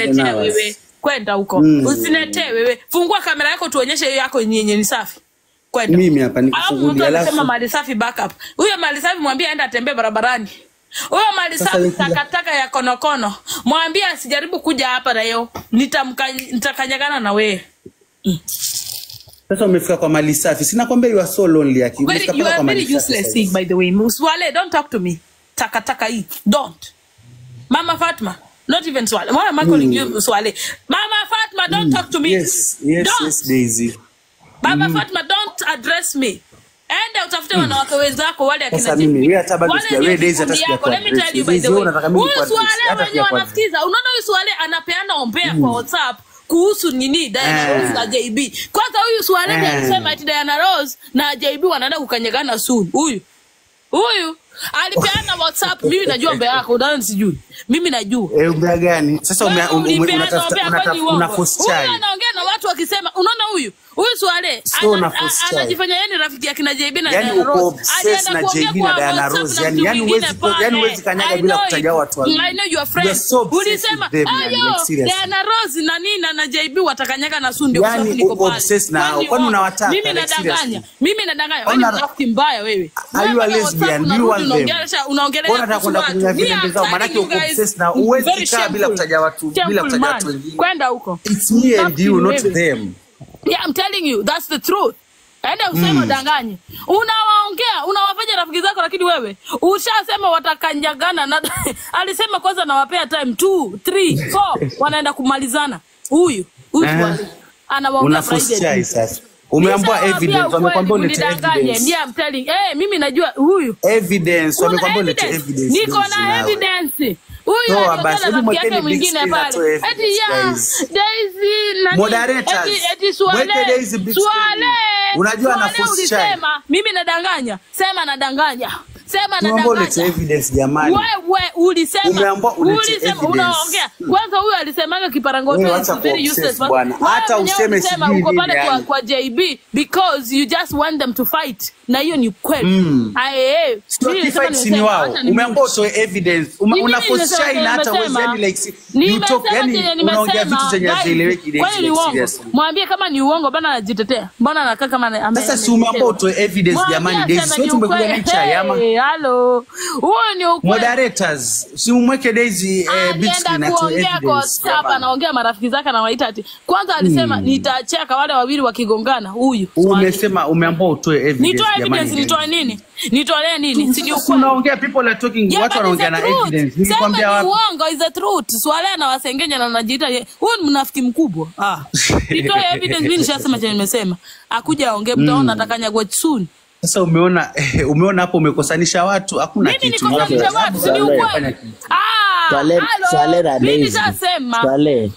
Usiniletee wewe. Kwenda huko. Usiniletee wewe. Fungua kamera yako tuonyeshe hiyo yako yenye ni safi. Kwenda. Mimi hapa nikufungulia alafu mtu mali safi backup. Huyo mali safi mwambie aenda atembee barabarani. Huyo mali safi takataka ya konokono. Mwambie asijaribu kuja hapa na leo. Nitakanyagana na wewe. Sasa umefika kwa mali safi. Sina kwambia you are so lonely aki. Umefika kwa mali safi. You are very useless thing by the way. Swale, don't talk to me. Takataka hii. Don't. Mama Fatma. Not even Swale. Why am I calling you Swale? Mama Fatma, don't talk to me. Yes, yes, don't. Yes, Daisy. Mama Fatma, don't address me. Enda utafute wanawake wenzako wale akina. Sasa mimi wewe hata bado sijawe Daisy hata sija. Let me tell you by the way. Huyu Swale wenyewe wanasikiza. Unaona huyu Swale anapeana ombea kwa WhatsApp kuhusu nini Diana Rose na JB. Kwanza huyu Swale alisema ati Diana Rose na JB wanaenda kukanyagana soon. Huyu alipeana WhatsApp. Mimi najua mbea yako, udani sijui. Mimi najua. Eh, umbea gani? Sasa unatafuta una force chai. Huyu anaongea na watu wakisema, unaona huyu? Huyu Swale anajifanya yeye ni rafiki yake na JB na Diana Rose. Alienda na JB na Diana Rose. Yani huwezi kanyaga bila kutaja watu wawili. I know your friend. Ulisema, "Ayo, Diana Rose na nini na JB watakanyaga na soon ndio kwa sababu niko pale." Obsessed na kwani unawataka? Mimi nadanganya. Mimi nadanganya. Wewe ni rafiki mbaya wewe. Are you a lesbian? You want them. Unaongelea kwenda kunywa vile zao maana yake uko obsessed na huwezi kaa bila kutaja watu, bila kutaja watu wengine. Kwenda huko. It's me and you, not them. Yeah, I'm telling you, that's the truth. Enda useme udanganye. Unawaongea, unawafanya rafiki zako lakini wewe ushasema watakanyagana na alisema kwanza nawapea time 2 3 4 wanaenda kumalizana. Huyu anawaongea private. Sasa. Umeambiwa evidence, wamekwambia ulete evidence. Yeah, I'm telling. Mimi najua huyu. Evidence, wamekwambia ulete evidence. Niko na evidence. Huyu alikuwa na yake mwingine pale. Eti ya Daisy na moderators. Eti Swale. Swale. Unajua na force chai. Mimi nadanganya. Sema nadanganya. Sema nadanganya. Ulete evidence jamani. Wewe ulisema. Umeambiwa ulete evidence. Unaongea. Kwanza huyu alisemaga kiparangoto is very useless. Bwana. Hata useme sijui uko pale kwa JB because you just want them to fight. Na hiyo ni kweli. Sio fight si wao. Umeambiwa utoe evidence. Una force chai na hata uwezi yani like you talk yani unaongea vitu zenye hazieleweki. Kwani ni uongo? Mwambie kama ni uongo bana anajitetea. Mbona anakaa kama sasa si umeambiwa utoe evidence jamani Daisy. Sio tumekuja na chai ama. Hello. Huo ni ukweli. Moderators, si umweke Daisy big screen atoe evidence. Hapa anaongea marafiki zake anawaita ati. Kwanza alisema nitacheka wale wawili wakigongana huyu. Umesema umeambiwa utoe evidence jamani. Nitoe evidence, nitoe nini? Nitolee nini? Si ni ukweli. Unaongea people are talking, watu wanaongea na evidence. Nilikwambia wapi? Uongo is the truth. Swale anawasengenya na anajiita huyu ni mnafiki mkubwa. Nitoe evidence, mimi nishasema chenye nimesema. Akuja aongee mtaona atakanyagwa soon. Sasa umeona hapo umekosanisha watu, hakuna kitu. Mimi nikosanisha watu, si ni ukweli? Swale na Daisy. Swale.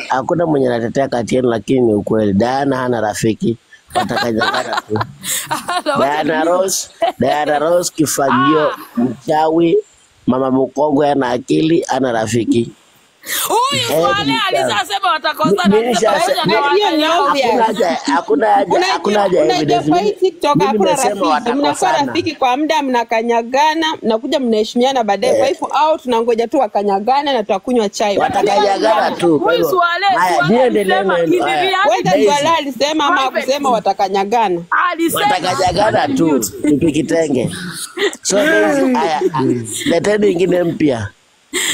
Hakuna mwenye anatetea kati yenu lakini ni ukweli. Diana hana rafiki. Watakanyagana tu. Diana Rose kifagio mchawi, mama mkongwe ana akili, ana rafiki. Huyu Swale alisema watakosana. Hakuna haja evidence. TikTok hakuna rafiki. Mnakuwa rafiki kwa muda mnakanyagana, mnakuja mnaheshimiana baadaye. Kwa hivyo au tunangoja tu wakanyagana na tutakunywa chai. Watakanyagana tu. Huyu Swale alisema alisema ama kusema watakanyagana. Alisema watakanyagana tu tupikitenge. So haya leteni nyingine mpya.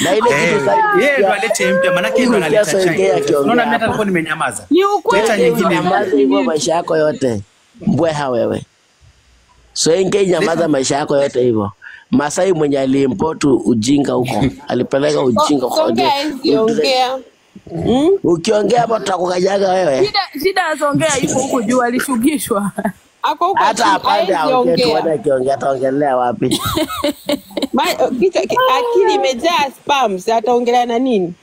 Na ile kitu sasa yeye ndo alete mpya maana yake ndo analeta chai. Unaona mimi hata nilikuwa nimenyamaza. Ni ukweli. Leta nyingine mpya hivyo maisha yako yote. Mbweha wewe. So inge nyamaza maisha yako yote hivyo. Masai mwenye aliimport ujinga huko, alipeleka ujinga huko. Ongea. Ukiongea hapo tutakukanyaga wewe. Shida asongea yuko huko juu alishugishwa. Ako huko hata apande aongee tuone akiongea ataongelea wapi. Akili imejaa spams ataongelea na nini?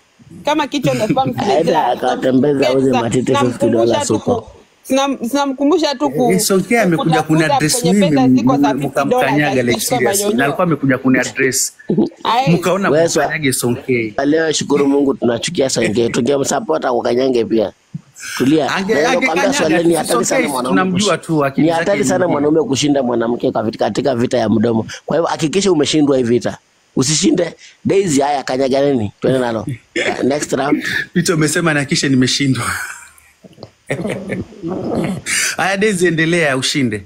Kama kichwa na spams imejaa. Akatembeza auze matiti $50 huko. Sinamkumbusha tu ku Songea amekuja kuni address mimi mkamkanyaga like serious. Na alikuwa amekuja kuni address. Mkaona mkanyage Songea. Leo shukuru Mungu tunachukia Songea. Tungemsupport akukanyange pia. Tulia. Ni hatari sana mwanaume. Tunamjua tu akili zake. Ni hatari sana mwanaume kushinda mwanamke katika vita ya mdomo. Kwa hivyo hakikisha umeshindwa hii vita. Usishinde Daisy. Haya, kanyaganeni, twende nalo next round. Peter umesema na kisha nimeshindwa. Haya Daisy, endelea ushinde.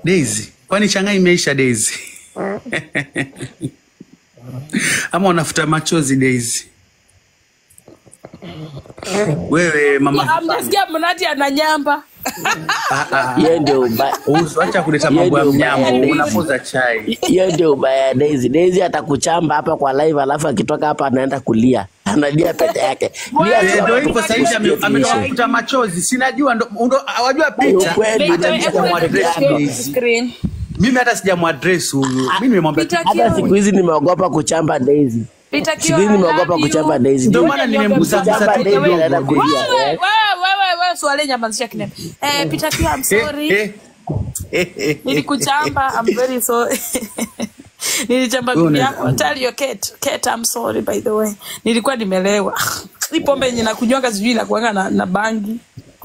Daisy, kwani changa imeisha Daisy? Ama unafuta machozi Daisy? Wewe mama, amjasikia Mnati ananyamba. Yeye ndio ubaya. Acha kuleta mambo ya mnyama, unapoza chai. Yeye ndio ubaya Daisy. Daisy atakuchamba hapa kwa live, alafu akitoka hapa anaenda kulia. Analia pete yake. Ndio hivyo sasa hivi ametoka kufuta machozi. Sinajua ndo hawajua Peter. Hata sijamuaddress Daisy. Mimi hata sijamuaddress huyu. Mimi nimemwambia hata siku hizi nimeogopa kuchamba Daisy. Siku hizi nimeogopa kuchamba Daisy. Ndio maana nimemgusa gusa tu. Wewe wewe swale nyamazisha kinene. Peter Q, I'm sorry. Nilikuchamba, I'm very sorry. Nilichamba bibi yako. Tell your Kate. Kate, I'm sorry by the way. Nilikuwa nimelewa. Hii pombe yenye nakunywanga sijui inakuanga na bangi.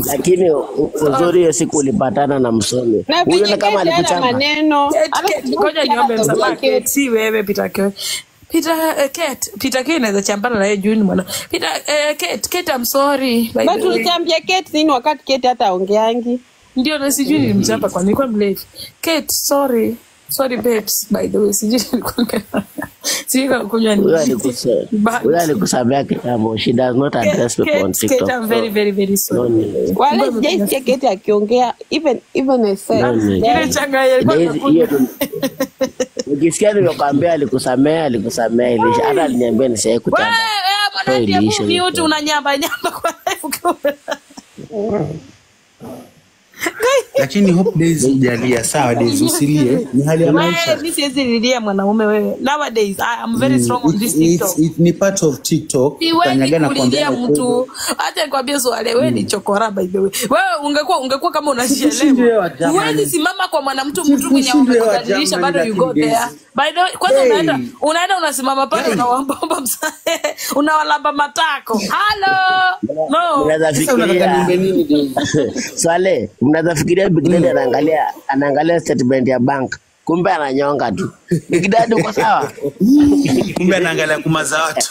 Lakini uzuri hiyo siku ulipatana na msomi. Huyo kama alikuchamba. Maneno. Ngoja niombe msamaha. Si wewe Peter Q. Peter Kate, Peter K inaweza chambana na yeye juu ni mwana. Peter Kate, I'm sorry. But ulichambia Kate nini wakati Kate hata ongeangi? Ndio na sijui nilimchamba kwa nilikuwa mlevi. Kate, sorry. Sorry babes, by the way, sijui nilikuwa sijui kunywa nini. Huyo alikusamea kitambo. She does not address people on TikTok. Kate, I'm very very very sorry. Wala sijaisikia Kate akiongea even a cent. Ile changa ilikuwa ukisikia nimekwambia alikusamea ilisha. Hata aliniambia nisiaye kuchamba. Wewe bwana ndiye mute unanyamba nyamba kwa live. Lakini hope Daisy hujalia. Sawa Daisy, usilie. Ni hali ya maisha. Mimi siwezi lilia mwanaume wewe. Nowadays I am very strong on this TikTok. Ni part of TikTok. Kanyagana kuambia mtu. Acha nikwambie swali, wewe ni chokora by the way. Wewe ungekuwa kama unajielewa. Huwezi simama kwa mwanamtu mtu mwenye amekudhalilisha bado you go there. By the way, kwanza unaenda unasimama pale unawaomba msaada. Unawalamba matako. Hello. No. Unaweza fikiria nini Daisy? Swale, mnaweza fikiria Big Daddy anaangalia statement ya bank, kumbe ananyonga tu. Big Daddy uko sawa? Kumbe anaangalia kumaza watu.